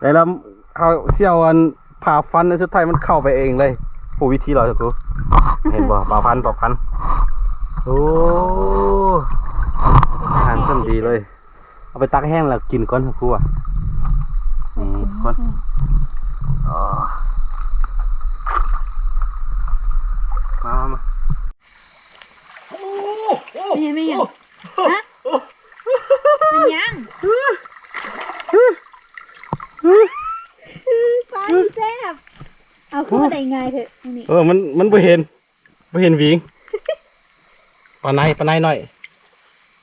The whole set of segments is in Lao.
ແລ້ວເຮົາຊິເອົາອັນ ຜ້າພັນ ແລ້ວສຸດທ້າຍມັນເຂົ້າໄປເອງເລີຍ. ໂອ້ ວິທີລອຍ ຄູ ເຫັນບໍ່? ຜ້າພັນ ຜ້າພັນ. ໂອ້ ອາຫານຊັ້ນດີເລີຍ. ເອົາໄປຕາກແຫ້ງແລ້ວກິນກ່ອນ ຄູ ອະ. ນີ້ທຸກຄົນ. ມາ ມາ ມາ. ໂອ້ ໂອ້ ແມ່ນຫຍັງ? ຮະ? ແມ່ນຫຍັງ? ປານີ້ແຊບ. ເອົາ ຄືໄດ້ງ່າຍແທ້ນີ້? ເອີ ມັນ ມັນບໍ່ເຫັນ ບໍ່ເຫັນຫວີງ. ປາໄນ ປາໄນນ້ອຍ.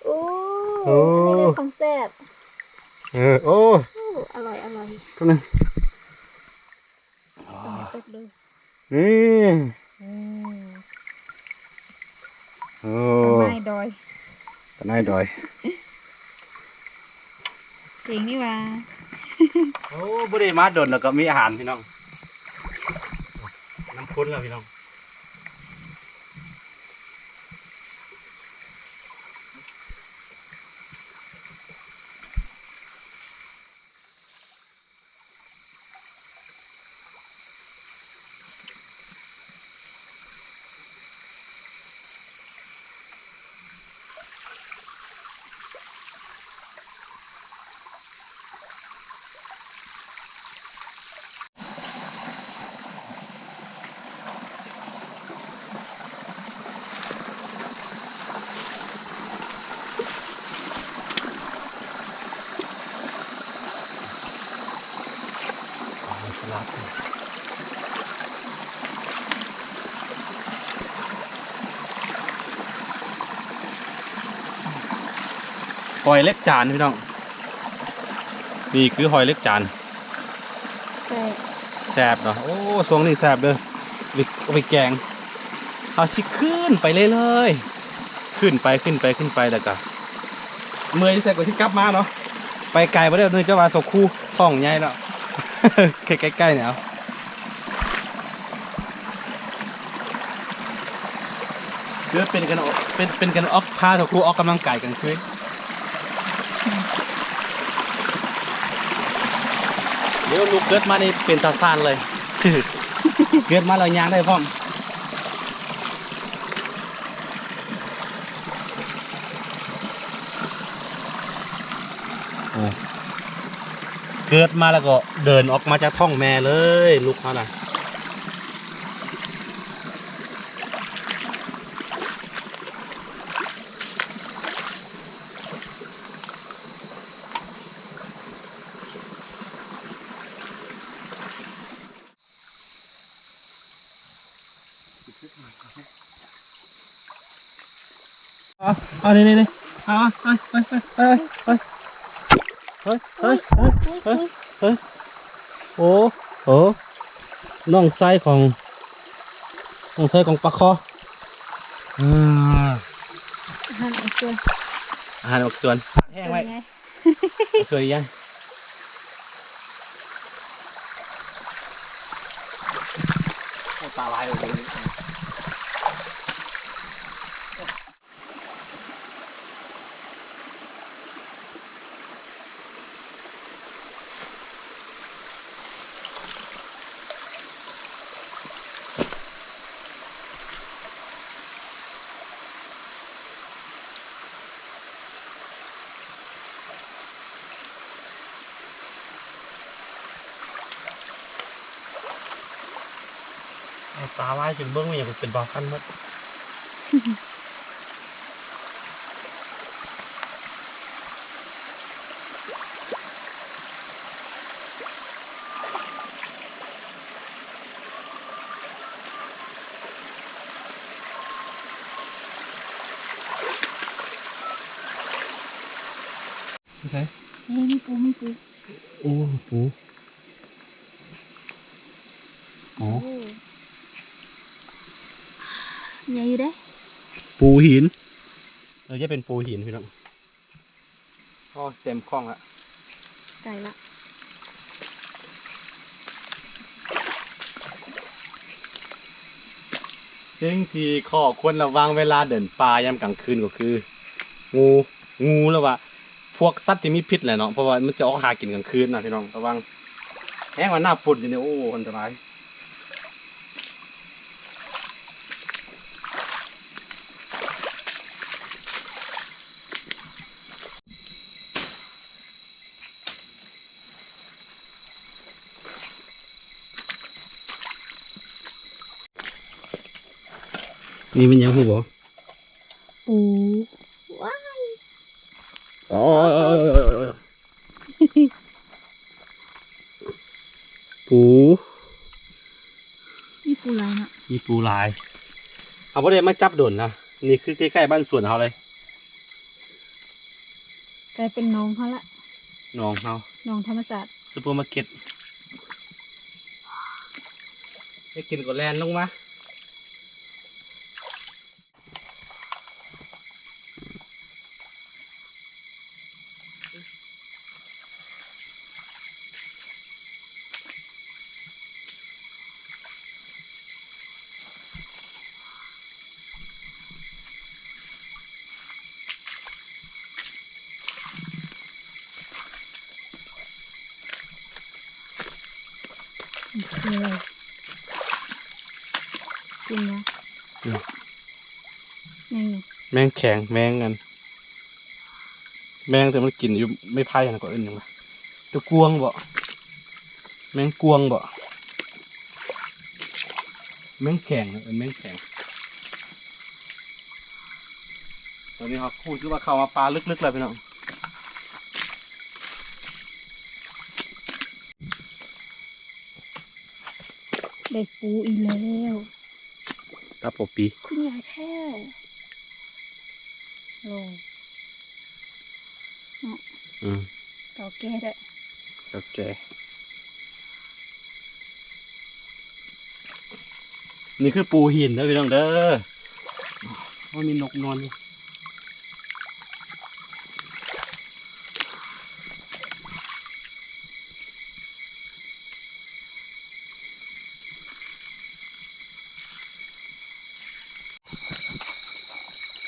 ໂອ້ ໂອ້ ອັນນີ້ແມ່ນຂອງແຊບ. ເອີ ໂອ້ ໂອ້ ອະລ່ອຍ ອະລ່ອຍ. ຕົວໜຶ່ງ ຕົວໃຫຍ່ສຸດເລີຍ. ນີ້ ອືມ ໂອ້ ປາໄນດອຍ ປາໄນດອຍ. ເກັ່ງນີ້ຫວ່າ. ໂອ້ ບໍ່ໄດ້ມາດົນແລ້ວກໍມີອາຫານພີ່ນ້ອງ. ນ້ຳພຸ້ນແລ້ວພີ່ນ້ອງ. ເ หอยเล็กจานพี่น้อง นี่คือหอยเล็กจาน แซ่บ แซ่บเนาะ โอ้ ช่วงนี้แซ่บเด้อ เอาไป เอาไปแกง เฮาสิขึ้นไปเรื่อยๆ ขึ้นไป ขึ้นไป ขึ้นไป แล้วก็ เมื่อยอยู่ไสก็สิกลับมาเนาะ ไปไกลบ่ได้ เนื่องจากว่าสองคู่ท้องใหญ่แล้ว ใกล้ๆ เนี่ย เอา เพื่อเป็นกันออก เป็น เป็นกันออก พาสองคู่ออกกำลังกายกลางคืน เดี๋ยวลูกเกิดมานี่เป็นตาซ่านเลย เกิดมาแล้วย่างได้พร้อม โอ้ เกิดมาแล้วก็เดินออกมาจากท้องแม่เลย ลูกเขาน่ะ เอา เอา นี่ นี่ นี่ เอา เอา ไป ไป ไป ไป ไป เฮ้ย เฮ้ย เฮ้ย เฮ้ย เฮ้ย โอ้ โอ้ น้องชายของ น้องชายของปลาคอ อืม อาหารออกสวน อาหารออกสวน แห้งไว้ สวยไง สวยยัง โอ้ ปลาหลายเลย เอาปลาไว้จนเบิ่งว่าหยังเป็นปลาคันหมด ใส่ เอ้ย มีปู มีปู โอ้ ปู โอ้ โอ้ ใหญ่อยู่เด้ ปูหิน เออ จะเป็นปูหินพี่น้อง โอ้ เต็มคลองละ ไกลละ สิ่งที่ข้อควรระวังเวลาเดินป่ายามกลางคืนก็คือ งู งู หรือว่าพวกสัตว์ที่มีพิษแหละเนาะ เพราะว่ามันจะออกหากินกลางคืนนะพี่น้อง ระวัง แฮงว่าหน้าฝนอยู่นี่ โอ้ อันตราย นี่มันหยังฮู้บ่ ปู ว้าย โอ้ย โอ้ย โอ้ย โอ้ย โอ้ย ปู มีปูหลายเนาะ มีปูหลาย เอาบ่ได้มาจับโดนนะ นี่คือใกล้ๆบ้านสวนเฮาเลย กลายเป็นหนองเฮาละ หนองเฮา หนองธรรมชาติ ซูเปอร์มาร์เก็ต ได้กินก็แล่นลงมา คืออะไร กินนะ อืม แมงหยัง แมงแข็ง แมงอัน แมงที่มันกินอยู่ไม้ไผ่หั่น ก็เอิ้นหยังวะ ตะกวงบ่ แมงกวงบ่ แมงแข็ง เอิ้นแมงแข็ง ตอนนี้เฮาฮู้สึกว่าเข้ามาป่าลึกๆแล้วพี่น้อง เ ໄດ້ປູອີກແລ້ວ ຕາປົວປີ ຄືໃຫຍ່ແທ້ ໂອ້ ເນາະ ອືມ ເກົ່າແກ່ເດີ້ ເກົ່າແກ່ ນີ້ຄືປູຫີນເດີ້ພີ່ນ້ອງເດີ້ ໂອ້ຍ ມີນົກນອນຢູ່.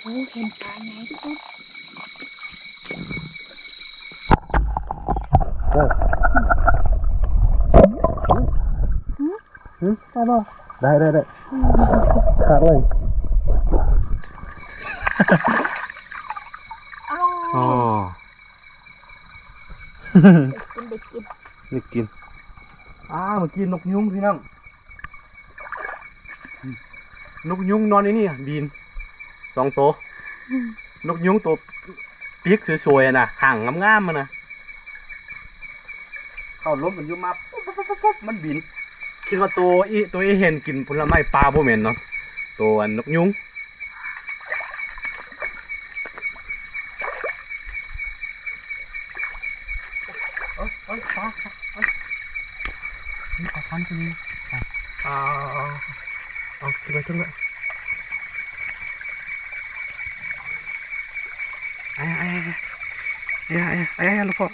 ໂອ້ ເຫັນປາໃຫຍ່ທຸກຄົນ ເອີ ຫຶ? ຫຶ? ໄດ້ບໍ່? ໄດ້ ໄດ້ ໄດ້ ອືມ ຄັກເລີຍ ອ້າວ ອໍ ໄດ້ກິນ ໄດ້ກິນ ໄດ້ກິນ ອ້າວ ເມື່ອກີ້ນົກຍຸງພີ່ນ້ອງ ນົກຍຸງນອນຢູ່ນີ້ ບິນສອງໂຕ ອືມ ນົກຍຸງໂຕປີກສວຍໆ ຫັ້ນນະ ຫາງງາມໆ ຫັ້ນນະ ເຂົ້າລົມກັນຢູ່ມາ ປຸບໆໆ ມັນບິນ ຄິດວ່າໂຕອີ ໂຕອີເຫັນກິນຜົນລະໄມ້ປ່າ ບໍ່ແມ່ນເນາະ ໂຕອັນນົກຍຸງ. ເອີຍ ເອີຍ ປາ ເອີຍ ມີປາຄອນຕົວໜຶ່ງ ເອົາ ເອົາ ເອົາ ເອົາ ເອົາ ຂຶ້ນມາ ຂຶ້ນມາ ໄອ້ ໄອ້ ໄອ້ ໄອ້ ລູກພໍ່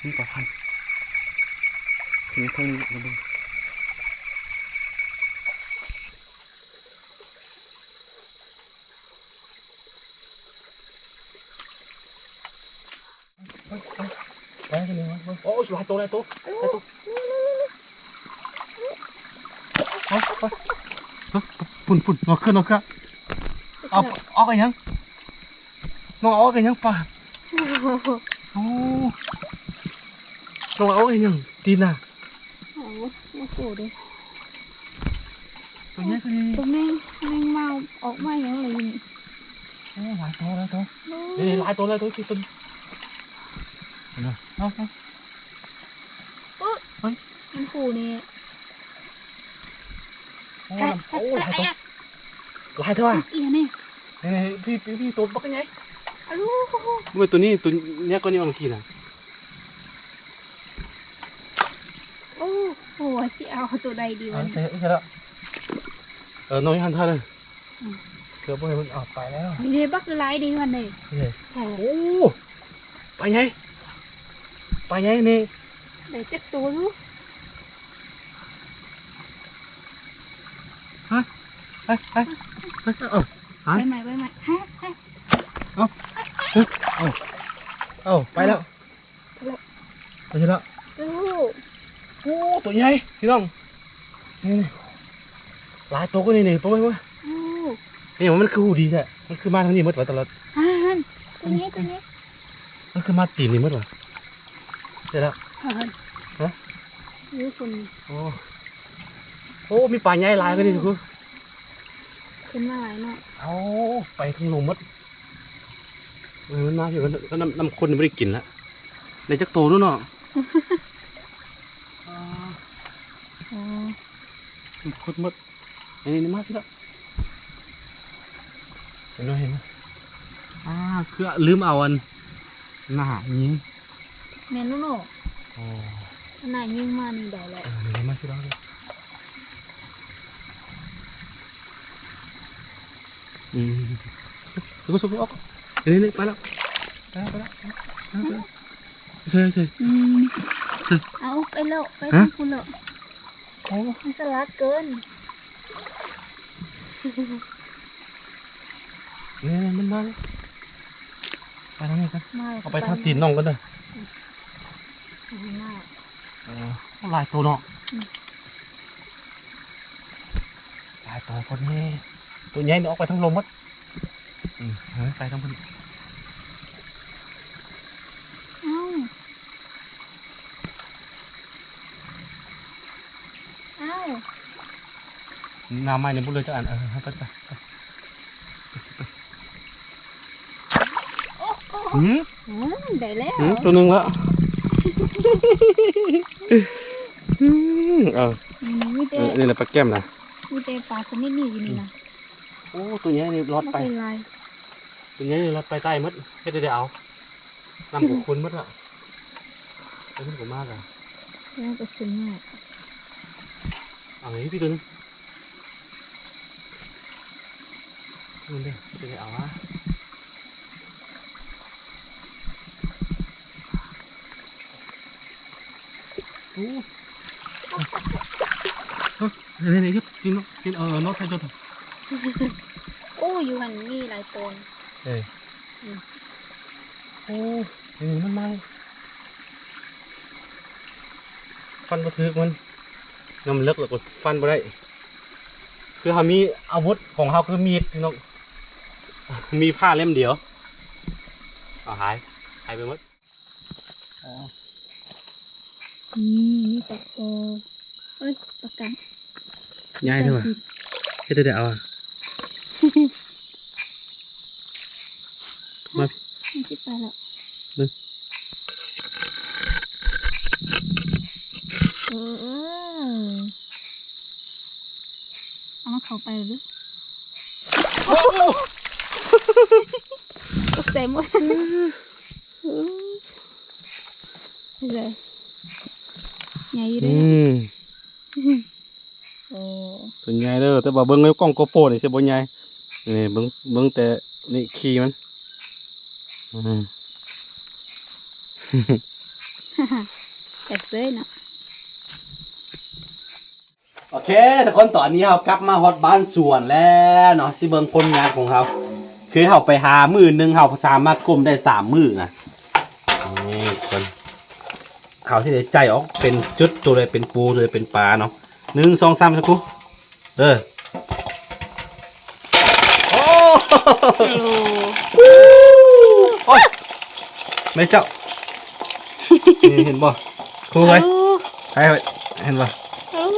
ມີປາຄອນ ຂຶ້ນມາເທິງນີ້ ມາເບິ່ງ. ໂອ້ຍ ຫຼາຍໂຕ ຫຼາຍໂຕ ຫຼາຍໂຕ ໄປ ໄປ ພຸ້ນ ພຸ້ນ ອອກເຄື່ອນ ອອກເຄື່ອນ ເອົາ ອອກອີ່ຫຍັງ? ນ້ອງເອົາອອກເຮັດຫຍັງປາ? ໂອ້ ນ້ອງເອົາອອກເຮັດຫຍັງ? ຕີນນະ? ໂອ້ ໂອ້ໂຫເດ້ ຕົວໃຫຍ່ ຕົວໃຫຍ່ ຕົວແມງ ແມງເມົາອອກມາຫຍັງລະນີ້? ໂອ້ ຫຼາຍໂຕ ຫຼາຍໂຕ ໂອ້ ນີ້ ຫຼາຍໂຕ ຫຼາຍໂຕ ຊິຕົວນີ້ ເຫັນບໍ່? ເອົາ ເອົາ ປຶບ ເຮີ້ຍ ມັນຄູ່ນີ້ ໂອ້ ໂອ້ ຫຼາຍໂຕ ຫຼາຍແທ້ວ່າ ເມື່ອກີ້ນີ້ ນີ້ໆ ພີ່ ພີ່ ພີ່ ໂຕບັກໃຫຍ່ ອາລູ ເບິ່ງໂຕນີ້ ໂຕໃຫຍ່ກວ່ານີ້ເມື່ອກີ້ນະ ໂອ້ ໂຫ ຊິເອົາໂຕໃດດີວະ ເອີ ໃສ່ ໃສ່ລະ ເອີ ນ້ອຍຫັ້ນທ່າເລີຍ ອືມ ເກືອບບໍ່ໃຫ້ມັນ ເອົາ ໄປແລ້ວ ນີ້ເດ້ ບັກຫຼາຍເດ້ຫັ້ນເດ້ ນີ້ ໂອ້ ປາໃຫຍ່ ປາໃຫຍ່ນີ້ ໄດ້ຈັກໂຕຢູ່? ຮະ ເອີ ເອີ ເອີ ເອົາ ຫາ ໄປໃໝ່ ໄປໃໝ່ ຮະ ຮະ ເອົາ ເອີ ເອົາ ເອົາ ໄປແລ້ວ ໄປແລ້ວ ໄປແລ້ວ ໂອ້ ໂອ້ ໂຕໃຫຍ່ພີ່ນ້ອງ ນີ້ໆ ຫຼາຍໂຕກວ່ານີ້ນີ້ ປະມານວ່າ ໂອ້ ເອີ ມັນຄືຮູ້ດີແທ້ ມັນຄືມາທາງນີ້ໝົດວ່າຕະຫຼອດ ຫັ້ນ ໂຕໃຫຍ່ ໂຕໃຫຍ່ ມັນຄືມາຕີນນີ້ໝົດຫວາ? ເສຍແລ້ວ ຮະ ຮະ ຢູ່ພຸ້ນ ໂອ້ ໂອ້ ມີປາໃຫຍ່ຫຼາຍກວ່ານີ້ ໂອ້ ທຸກຄົນ ຂຶ້ນມາຫຼາຍເນາະ ໂອ້ ໄປເທິງລົມໝົດ ເອີ ມັນມາຢູ່ ນ້ຳ ນ້ຳ ນ້ຳຂຸ້ນບໍ່ໄດ້ກິນລະ ໄດ້ຈັກໂຕແລ້ວເນາະ ອໍ ອໍ ນ້ຳຂຸ້ນໝົດ ນີ້ໆ ມາພີ້ລະ ເຫັນບໍ່ ເຫັນບໍ່ ອ່າ ຄືລືມເອົາອັນ ໜ້າຍິງ ແມ່ນແລ້ວເນາະ ອໍ ໜ້າຍິງມານີ້ໄດ້ແລ້ວ ເອີ ມາພີ້ລະ ອືມ ສຸກໆ ອອກ ນີ້ໆ ໄປແລ້ວ ໄປແລ້ວ ໄປແລ້ວ ໄປແລ້ວ ໃສ່ ໃສ່ ອືມ ໃສ່ ເອົາໄປແລ້ວ ໄປທາງພຸ້ນແລ້ວ ໂອ້ ມັນສະຫຼາດເກີນ ນີ້ໆ ມັນມາແລ້ວ ໄປທາງນີ້ກັນ ມາແລ້ວ ເອົາໄປທາງຕີນນ້ອງກ່ອນເດີ ອືມ ມາ ເອີ ໂອ້ ຫຼາຍໂຕເນາະ ອືມ ຫຼາຍໂຕຄົນນີ້ ໂຕໃຫຍ່ນີ້ອອກໄປທາງລົມໝົດ ອືມ ເອີ ໄປທາງພຸ້ນ ເອົ້າ ອ້າວ ໜ້າໄມ້ນີ້ບໍ່ເຫຼືອຈັກອັນ ເອີ ໄປ ໄປ ໄປ ໂອ້ໂຫ ຫືມ ອືມ ໄດ້ແລ້ວ ຫືມ ໂຕໜຶ່ງລະ ອືມ ເອີ ອືມ ມີແຕ່ ເອີ ນີ້ແຫຼະປາແກ້ມນະ ມີແຕ່ປາຊະນິດນີ້ຢູ່ນີ້ນະ. ໂອ້ ຕົວໃຫຍ່ນີ້ລອດໄປ ບໍ່ເປັນລາຍ ຕົວໃຫຍ່ນີ້ລອດໄປໃຕ້ໝົດ ເຮັດໄດ້ເອົາ ນ້ຳກໍຂຸ່ນໝົດລະ ເອົາຂຶ້ນກໍມາລະ ນ້ຳກໍຂຸ່ນມາກ ເອົານີ້ພີ່ຕົວໜຶ່ງ. ມັນເດ້ ຈະໄດ້ເອົາວະ ໂອ້ ນີ້ໆ ກິນເນາະ ກິນ ເອີ ເນາະ ໃສ່ຈົດ ໂອ້ ຢູ່ຫັ້ນມີຫຼາຍໂຕນະ ເອີ ອືມ ໂອ້ ນີ້ມັນມາ ຟັນບໍ່ຖືກມັນ ນ້ຳເລິກແລ້ວກໍຟັນບໍ່ໄດ້ ຄືເຮົາມີອາວຸດຂອງເຮົາຄືມີດພີ່ນ້ອງ ມີພ້າເຫຼັ້ມດຽວ ເອົາຫາຍ ຫາຍໄປໝົດ. ອໍ ນີ້ມີປາຄໍ ເອີຍ ປາກັງ ໃຫຍ່ເດ້ອ ເຮັດໄດ້ເອົາ ມາ ມັນຊິໄປແລ້ວ ເບິ່ງ ເອີ ເອີ ເອົາມັນເຂົ້າໄປເບິ່ງ ໂອ້ ຕົກໃຈໝົດ ເອີ ເອີ ໃຫຍ່ຢູ່ເດ້ ອືມ ໂອ້ ຕົວໃຫຍ່ເດີ ແຕ່ວ່າເບິ່ງໃນກ້ອງໂກໂປຣນີ້ຊິບໍ່ໃຫຍ່ ນີ້ເບິ່ງ ເບິ່ງແຕ່ນີ້ຂີ້ມັນ ອືມ ແປກເສີຍເນາະ. ໂອເຄ ທຸກຄົນ ຕອນນີ້ເຮົາກັບມາຮອດບ້ານສວນແລ້ວເນາະ ຊິເບິ່ງຜົນງານຂອງເຮົາ ຄືເຮົາໄປຫາມື້ໜຶ່ງ ເຮົາສາມາດກົ້ມໄດ້ສາມມື້ນະ ນີ້ທຸກຄົນ ເຮົາຊິໄດ້ໃຈອອກເປັນຈຸດ ໂຕໃດເປັນປູ ໂຕໃດເປັນປາເນາະ ໜຶ່ງ ສອງ ສາມ ສັກຄູ ເອີ ໂອ້ ໂອ້ ໂອ້ຍ ແມ່ເຈົ້າ ນີ້ເຫັນບໍ່ ຄູໄວ້ ເອົາ ໃຫ້ໄວ້ ເຫັນບໍ່ ເອົາ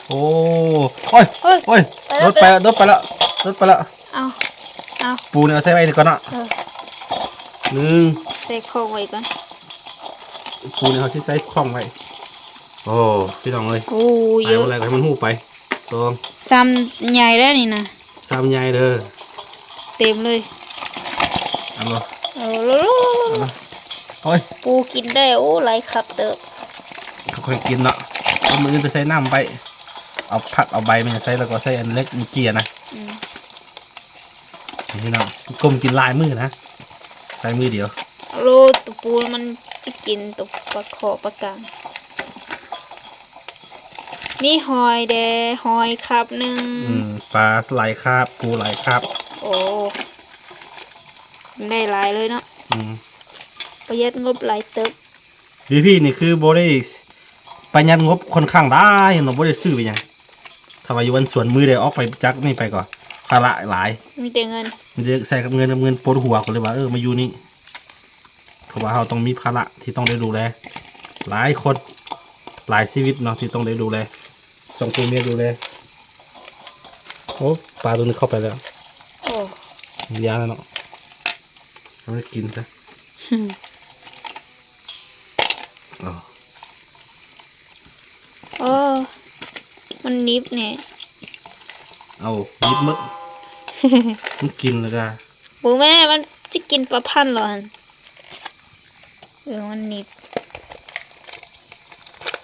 ໂອ້ ໂອ້ຍ ໂອ້ຍ ໂອ້ຍ ໄປແລ້ວ ລົດໄປແລ້ວ ລົດໄປແລ້ວ ລົດໄປແລ້ວ ເອົາ ເອົາ ປູນີ້ເອົາໃສ່ໄວ້ນີ້ກ່ອນເນາະ ເອີ ໜຶ່ງ ໃສ່ຂອງໄວ້ກ່ອນ ປູນີ້ເຮົາຊິໃສ່ຂອງໄວ້ ໂອ້ ພີ່ນ້ອງເອີຍ ໂອ້ ເຍອະ ຕາຍບໍ່ໄດ້ກໍໃຫ້ມັນຮູ້ໄປ ສອງ ຊາມໃຫຍ່ແລ້ວນີ້ນະ ຊາມໃຫຍ່ເດີ ເຕັມເລີຍ ເອົາບໍ່ ເອີ ໂອ້ຍ ປູກິນໄດ້ ໂອ້ ຫຼາຍຄັກເຕີບ ຄ່ອຍໆກິນເນາະ ເອົາມືອື່ນໄປໃສ່ນ້ຳໄປ ເອົາຜັກເອົາໃບມັນໃສ່ ແລ້ວກໍໃສ່ອັນເຫຼັກມັນເຈຍນະ ອືມ ພີ່ນ້ອງ ກົ້ມກິນຫຼາຍມື້ນະ ໃສ່ມື້ດຽວ ໂລ ໂຕປູມັນຊິກິນໂຕປາຄໍປາກາງ ມີຫອຍແດ່ ຫອຍຄາບໜຶ່ງ ອືມ ປາຫຼາຍຄາບ ປູຫຼາຍຄາບ ໂອ້ ໄດ້ຫຼາຍເລີຍເນາະ ອືມ ປະຢັດງົບຫຼາຍເຕີບ ຢູ່ພີ້ນີ້ຄືບໍ່ໄດ້ປະຢັດງົບ ຄ່ອນຂ້າງຫຼາຍເນາະ ບໍ່ໄດ້ຊື້ໄປຫຍັງ ຖ້າວ່າຢູ່ບ້ານສວນມື້ໃດອອກໄປຈາກນີ້ໄປກໍພາລະຫຼາຍ ມີແຕ່ເງິນ ມີແຕ່ໃຊ້ກັບເງິນ ກັບເງິນປົວຫົວ ກໍເລີຍວ່າ ເອີ ມາຢູ່ນີ້ ເພາະວ່າເຮົາຕ້ອງມີພາລະທີ່ຕ້ອງໄດ້ດູແລຫຼາຍຄົນ ຫຼາຍຊີວິດເນາະ ທີ່ຕ້ອງໄດ້ດູແລ ຕ້ອງຜູ້ເມຍດູແລ ໂອ້ ປາໂຕນີ້ເຂົ້າໄປແລ້ວ ໂອ້ ຢ້ານແລ້ວເນາະ ເອົາໄປກິນຊະ ໂອ້ ມັນໜິບແນ່ ເອົາ ໜິບໝົດ ມັນກິນແລ້ວກະ ບໍ່ແມ່ ມັນຈະກິນປາພັນເຫຼືອຫັ້ນ ເອີ ມັນໜິບ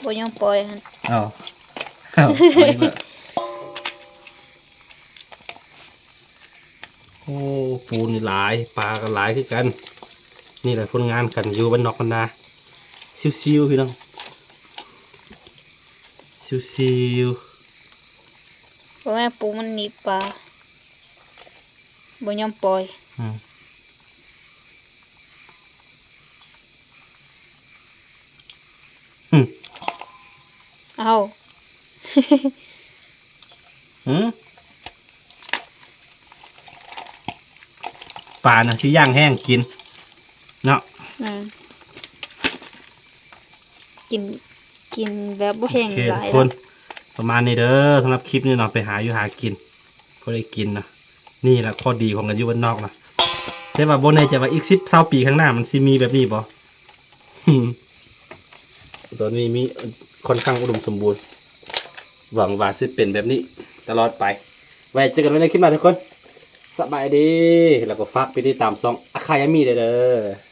ບໍ່ຍອມປ່ອຍຫັ້ນ ເອົາ ເອົາ ເອົາອີກແລ້ວ. ໂອ້ ປູນີ້ຫຼາຍ ປາກໍຫຼາຍຄືກັນ ນີ້ແຫຼະຜົນງານການຢູ່ບ້ານນອກບ້ານນາ ຊິວໆ ພີ່ນ້ອງ ຊິວໆ ບໍ່ແມ່ນປູມັນໜີບປາ ບໍ່ຍອມປ່ອຍ ອືມ ອືມ ເອົ້າ ຫື ປານະ ຊິຍ່າງແຫ້ງກິນເນາະ ອືມ ກິນ ກິນແບບບໍ່ແຫ້ງຫຼາຍ ໂອເຄ ທຸກຄົນ ເນາະ ປະມານນີ້ເດີ ສຳລັບຄລິບນີ້ເນາະ ໄປຫາຢູ່ຫາກິນ ພໍໄດ້ກິນນະ ນີ້ລະຂໍ້ດີຂອງການຢູ່ບ້ານນອກນະ ແຕ່ວ່າບໍ່ແນ່ໃຈວ່າອີກສິບຊາວປີຂ້າງໜ້າມັນຊິມີແບບນີ້ບໍ່ ຕອນນີ້ມີ ຂ້ອນຂ້າງອຸດົມສົມບູນ. ຫວັງວ່າຊິເປັນແບບນີ້ຕະຫຼອດໄປ. ໄວ້ເຈີກັນໃໝ່ໃນຄລິບໜ້າທຸກຄົນ. ສະບາຍດີ ແລ້ວກໍຝາກໄປຕິດຕາມຊ່ອງອາຄາຍາມີໄດ້ເດີ້.